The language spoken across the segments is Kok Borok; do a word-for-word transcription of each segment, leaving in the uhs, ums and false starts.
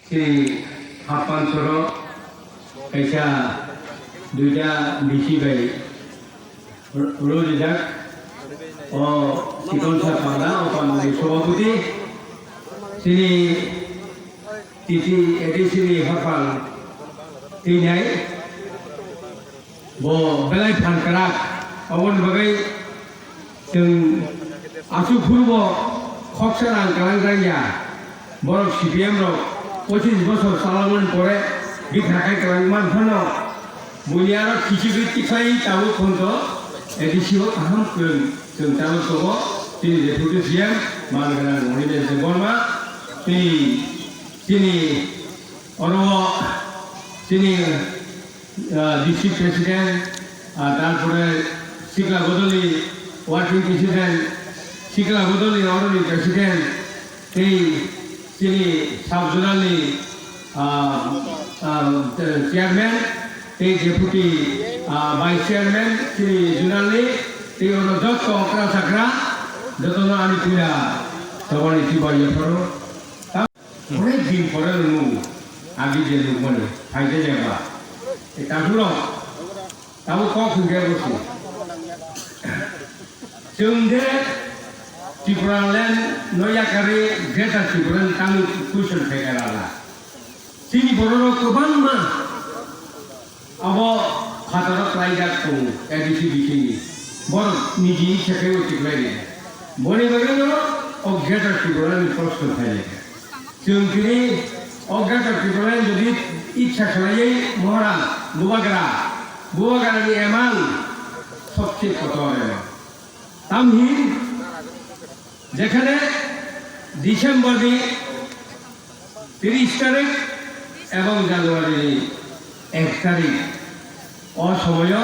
Chini Happan soro kaisa duita D C bai ro-, rojak. O Chikonsa Panda, o Panda ni Sobhapoti. Chini T T A D C ni Happan tinai. Bo belai phan kwrak, aboni bagwi chwng aswk phuru bo khoksa rang kwlang rang ya. Borok C P M rok pochis bosor chalamani pore bikha khai kwlang man phano, buini aro kichigwi tikhlai tabuk phonto A D C o kaham kwrwng chwng tabuk tongo. Chini Deputy C M man gwnang Animesh Debbarma, tei chini oro chini ah, D C President, ah, tarpore Sikla Bodoli Working President, Sikla Bodoli Oroni President, tei chini Sub Zonal ni, ah, ah, Chairman, tei Deputy, ah, Vice Chairman, chini Zonal ni, tei ono joto okra sakra, jotono ani puila tobani chubai yapharo. Onek din pore nung agi je nukmani, phaide jeba. E, takhurok, tamo kok hwnkhe bwswk. Chwng de Tipraland no yakarwi Greater Tipraland tamo question khaikha rala. Chini bororok kwbangma Abo phataro klaijak tongo A D C bisingni. Borok niji ichha khe uchi khlai rikha. Boni bagwino o Greater Tipraland ni proshno phai rikha. Chwng tini o Greater Tipraland jodi ichha khlaiwi Maharaj, Bubagra, Bubagra ni emang sobse kotor emang. Tamhi jekhane December ni tris tarik ebong January ni ek tarik o somoyo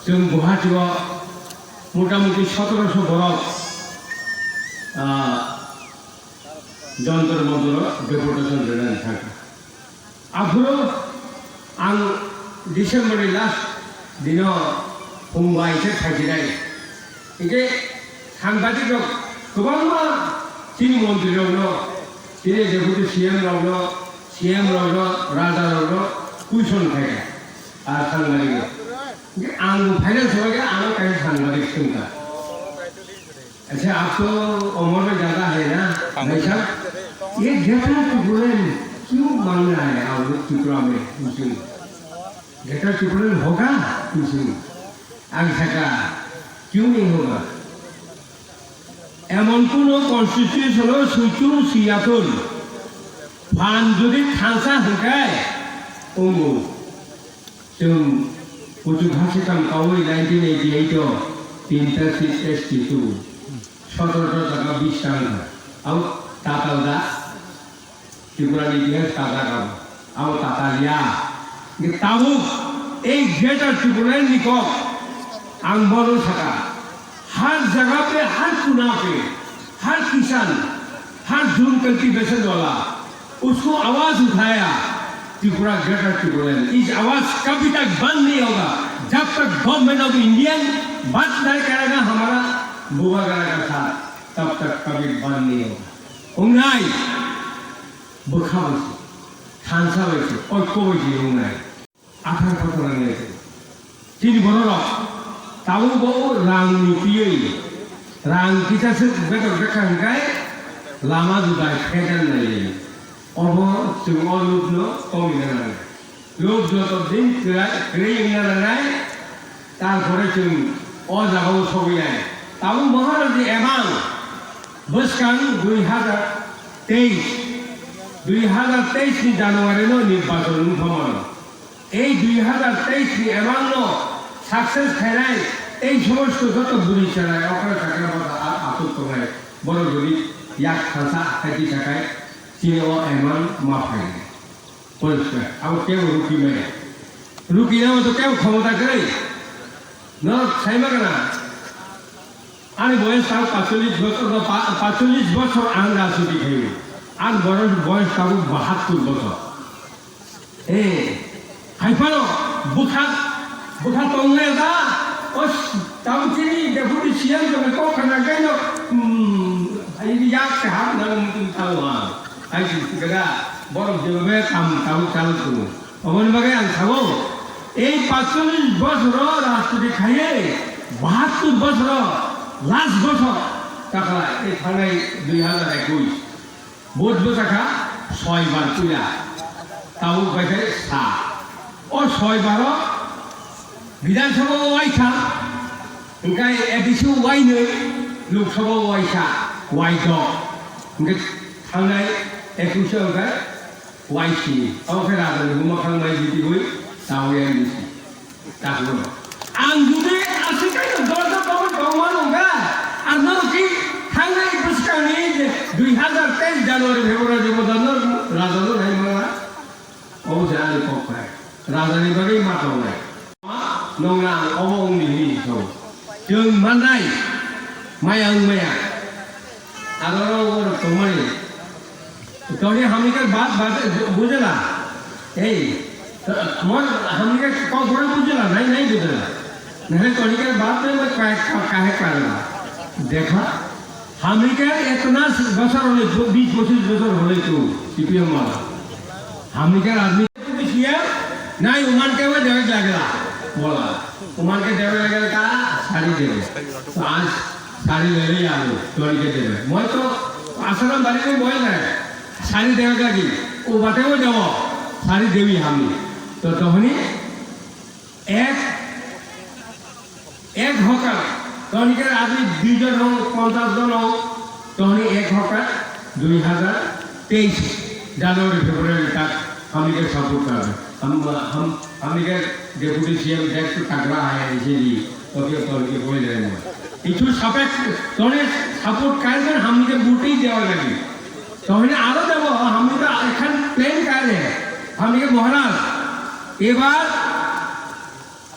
chwng Guwahati o motamuti sotroso borok, ah, Jontor Montor o deputation rwnani thangkha. Aphuru ang December ni last dino phung bai khe phaikhinai. Hinkhe sangbadik rok kwbangma chini montri rokno, chini deputy C M rokno, C M rokno, raja rokno question khaikha. A sangbadik rok. Hinkhe ang bo phaina sabaikhe ano kaisa sangbadik swngkha. अच्छा, आप तो अमर में ज्यादा है ना, भाई साहब? ये ग्रेटर टिपुरन क्यों मांग रहा है आप लोग त्रिपुरा में? पूछूं। ग्रेटर टिपुरन होगा? पूछूं। Ang sakha, क्यों नहीं होगा? এমন কোনো কনস্টিটিউশনও সুইচুং সুইয়াথুন ফান যদি থাংসা হইকায় অঙ্গু। Chwng kuchuk ha swkang kaui nineteen eighty eight o tinta seat S T two, sotoro ta jaga bis ta wngkha. Abo tatal da? Tripura ni itihas ta jaga bo. Abo tatal ya. Tabuk ei Greater Tipraland ni kok ang bono sakha. हर जगह पे, हर कोना पे, हर किसान, हर zoom cultivation वाला, उसको आवाज उठाया, त्रिपुरा, ग्रेटर टिपुरलैंड। इस आवाज कभी तक बंद नहीं होगा, जब तक गवर्नमेंट ऑफ इंडियन बात नहीं करेगा हमारा बुआ गारा का साथ, तब तक कभी बंद नहीं होगा। Wngnai, bwkha bai se, thansa bai se, oikko bai se wngnai. Athar phathar wngnai se. Chini bororok tabuk bo rang ni twiwi, rang kisa se betok bekha hwnkhe lama juda khedan nai. Obo chwng o lobno tongwina nangnai. Lob joto din kwrai, kwrwi wngna nangnai, tarpore chwng o jagao sogwinai. Tabuk Maharaj ni emang bwskang dui hazar teis, dui hazar teis ni January no nirbachon wngkha mano. Ei dui hazar teis ni emang no success khainai, ei somosto joto buri chwrai okra chakra bata a-, aswk tongnai, borok jodi yak thansa akhai tisa khai, chini o emang ma phainai. Poriskar, abo kebo ruki maya. Ruki namo to kebo khomota kwrwi. Norok sai ma gana. Ani boyes tabuk paichollish bosor ba pa-, paichollish bosor ang rajniti khaio. Ani boyes, boyes tabuk bahattur bosor. Eh, hai phano bwkha, bwkha tongnai da, o s-, tabuk chini deputy C M tongwi kok khna khaino, hmm, hai yak se hap nang tong tang wa. Hai si gaga. Borok jebabe kam tabuk chalok tongo. Oboni bagwi ang sao, ei paitsollish bosoro rajniti khaiwi bahattur bosoro last bosor takla ei thangnai dui hazar ekush vote bwchakha soi bar puila tabuk bai khe sa. O soi baro Bidhan Sabha o waisa, hwnkhe A D C o wainwi, Lok Sabha o waisa, waidok. Hwnkhe thangnai ekush o hwnkhe waisini. Abo khe raja ni buma khang mai jiti bui, tawi M D C. Takhuno. Ang jodi aswk khe dorja tongwi tongma nungkha, ang norok ki thangnai bwskangni je dui hazar teis January, February boda no raja no nai mangla. Obo se ani kok bai. Raja ni bagwi ma tongnai. Nong na ang obo wngdi hinwi song. Chwng mannai maya wng maya. Aro oro tongmani. Toni hamikar baat baat bujela. Ei, mon hamikar kok bura bujela, nai nai bujela. Nahe toni kar baat mein kahe kahe karega. Dekha. Hamikar etna bosor hole, bis pochis bosor hole tu C P M wala. Hamikar admi C M nai uman ke wo debe lagela. Bola. Uman ke debe lagela ka sari debe. To aaj sari le le aalo, toni ke debe. Moi to asaram bari mein moi nai. Sari debe lagi. O bate wo debo. Sari debi hami. To tohni Ek, ek hokar, toniker admi dui jon hong, ponchas jon hong, tohni ek hokar, dui hazar teis January, February tak hamni ke support kar. Ham, ham, hamni ke Deputy C M dekh to takra hai, aise hi, to ke toniker boi jai mo. Ichu sapek, tone support kar kar hamni ke vote hi dewa lagi. Tohni aro debo, hamni ke ekhan plan kar hai, hamni ke Maharaj, ebar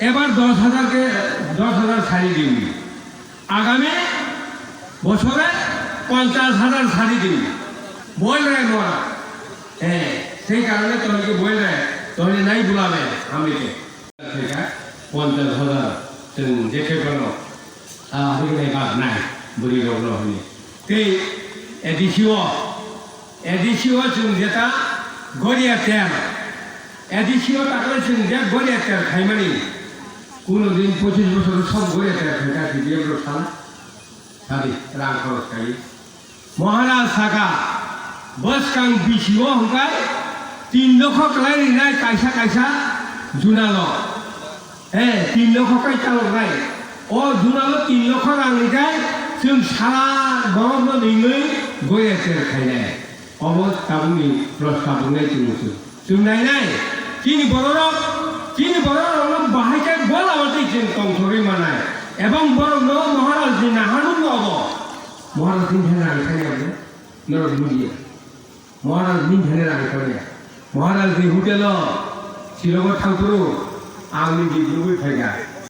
Ebar dos hajar ke, dos hajar sari dibi. Agami bosore ponchas hajar sari dibi. Bol re mora. Eh, sei karone toni ke bol re, toni nai bulabe, hamni ke. Thika, ponchas hajar, chwng je khe bono, ah, rinai bag nai, bwrwi rok no hwnwi. Tei A D C o, A D C o chwng jeta goria ter. A D C o takle chwng je goria ter khaimani. Kuno din pochis bosor sob goria ter khaikha C P M rok sala. Sadi, rang khoros khai. Maharaj saka, bwskang B C O hwnkhe tin lokho kwlai rinai kaisa kaisa junalo. He, tin lokho kai chaloknai. O junalo tin lokho rang rijai, chwng sara borokno ringwi goya ter khainai. Obo tabukni prostab wngnai chwng chwng. Chwng nainai, chini bororok, chini bororokno bahai khe bola watwi chwng tongthogwi manai. Ebong borokno Maharajni naharmungno obo. Maharajni thani rang thani abo norok bujiya. Maharaj ni thani rang thani. Maharaj ni hotel o Shillong o thangphuru ang ni bibru bai phaikha.